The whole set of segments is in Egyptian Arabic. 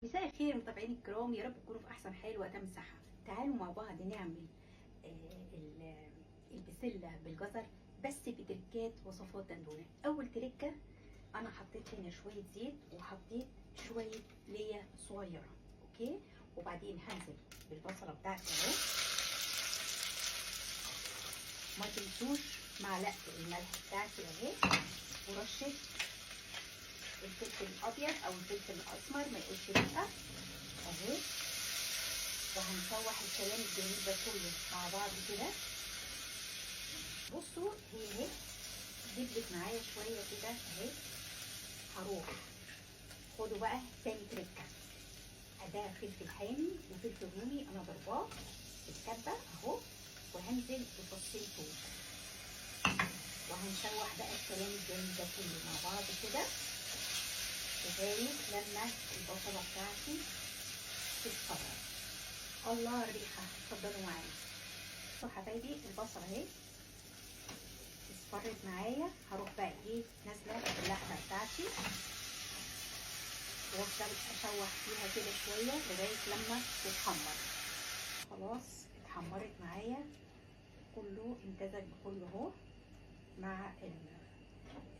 مساء الخير متابعين الكرام، يا رب تكونوا في احسن حال واتم صحة. تعالوا مع بعض نعمل البسله بالجزر بس بتركات وصفات دندونه. اول تركه انا حطيت هنا شوية زيت وحطيت شوية ليا صغيرة، okay. وبعدين هنزل بالبصله بتاعتي اهو. ما تنسوش معلقه الملح بتاعتي اهي، ورشه الفلفل الابيض او الفلفل الاسمر، ما يقولش لا اهي. وهنشوح الكلام الجميل ده كله مع بعض كده. بصوا هي اهي دبلت معايا شوية كده اهي. هروح خدوا بقى تاني تركه، ده فلفل حامي وفلفل رومي انا ضرباه في الكبه اهو، وهنزل بفصين توم، وهنشوح بقى الكلام الجميل ده كله مع بعض كده لغاية لما البصله بتاعتي تصفر. الله الريحة، اتفضلوا معايا. بصوا حبايبي البصله اهي اصفرت معايا. هروح بقى ايه نازله باللحمه بتاعتي وافضل اشوح فيها كده شوية لغاية لما تتحمر. خلاص اتحمرت معايا، كله امتزج بكله اهو مع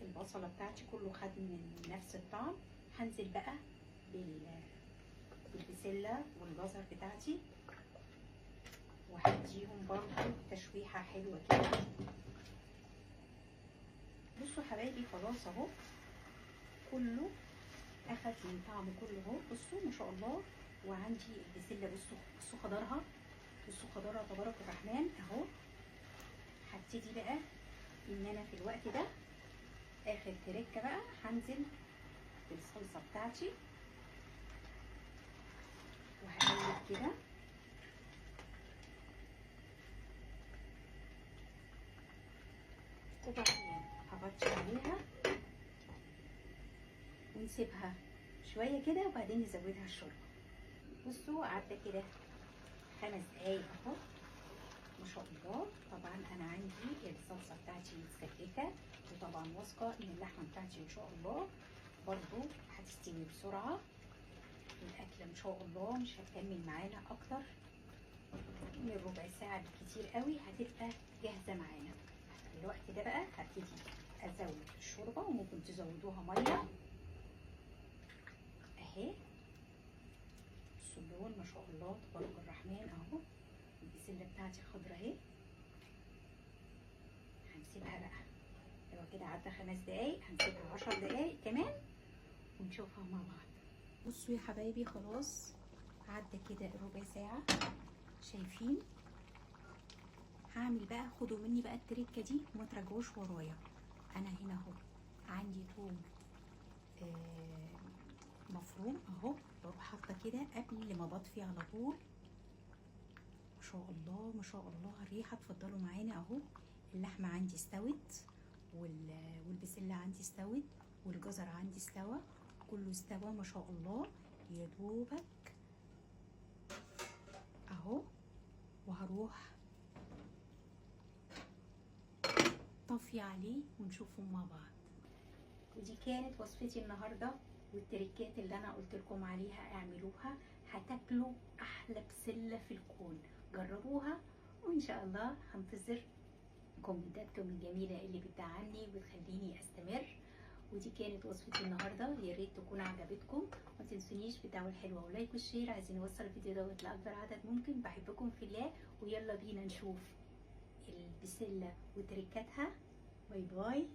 البصله بتاعتي، كله خد من نفس الطعم. هنزل بقى بالبسله والجزر بتاعتي وهديهم برضو تشويحه حلوة كده. بصوا حبايبي خلاص اهو كله اخد من طعم كله اهو. بصوا ما شاء الله. وعندي البسله، بصوا خضرها، بصوا خضرها تبارك الرحمن اهو. هبتدي بقى ان انا في الوقت ده اخر تركه بقى هنزل بالصلصه بتاعتي وهقلب كده. وبعدين هغطي عليها ونسيبها شوية كده وبعدين نزودها الشوربة. بصوا عدى كده 5 دقايق اهو ما شاء الله. طبعا انا عندي الصلصه بتاعتي متسبكه، وطبعا واثقة ان اللحمة بتاعتي ان شاء الله برضو هتستوي بسرعة. الاكلة ان شاء الله مش هتكمل معانا اكتر من ربع ساعة بالكتير قوي، هتبقى جاهزة معانا. في الوقت ده بقى هبتدي ازود الشوربة، وممكن تزودوها مية اهي. بصوا اللون ما شاء الله تبارك الرحمن اهو. البسله بتاعتي خضرا اهي. هنسيبها بقى لو كده عدى 5 دقايق، هنسيبها 10 دقايق كمان ونشوفها مع بعض. بصوا يا حبايبي خلاص عدى كده ربع ساعة، شايفين؟ هعمل بقى، خدوا مني بقى التركة دي وما تراجعوش ورايا. انا هنا اهو عندي توم مفروم اهو، بروح حاطه كده قبل ما بطفي على طول. ما شاء الله ما شاء الله الريحة، اتفضلوا معانا اهو. اللحمة عندي استوت، والبسله عندي استوت، والجزر عندي استوى، كله استوى ما شاء الله يا دوبك اهو. وهروح طفي عليه ونشوفهم مع بعض. ودي كانت وصفتي النهارده والتركات اللي انا قلت لكم عليها اعملوها، هتاكلوا احلى بسلة في الكون. جربوها وان شاء الله هنتظر كومنتاتكم الجميلة اللي بتدعمني وبتخليني استمر. ودي كانت وصفتي النهارده، يا ريت تكون عجبتكم. ما تنسونيش بالدعوة الحلوة و like وال share، عايزين نوصل الفيديو دوت لاكبر عدد ممكن. بحبكم في الله، ويلا بينا نشوف البسله وتركاتها. bye bye.